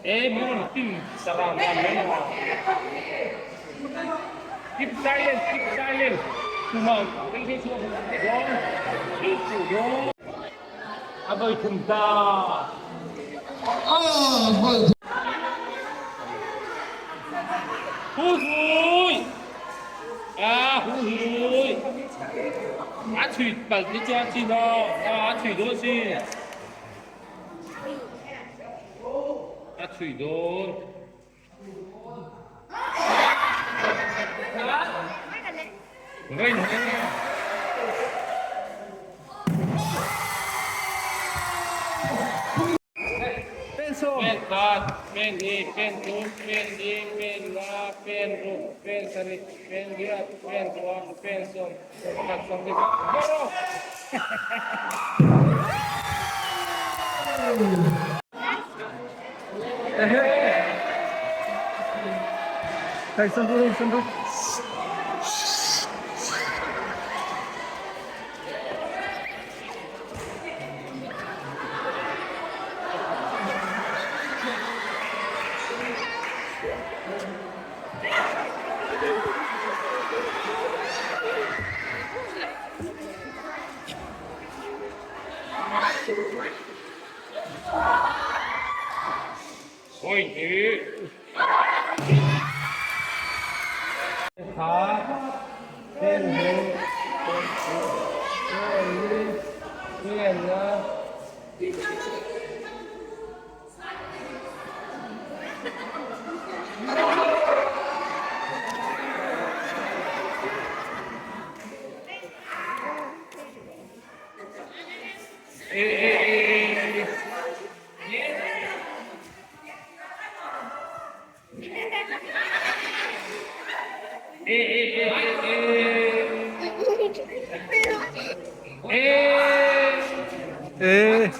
Keep silent, keep silent. A voi thum ta. Hu hui. A hu hui. A chui pal ni chuan chi no. A chui dawn si. A chui dawn. Pen khat, pen hnih, pen thum, pen li, pen nga, pen ruk, pen sarih, pen riat, pen ruang, pen sawm, pakhat sawmhnih zero. Point hi kha pen hi pen hi pen na e e e e E e e e e E. E.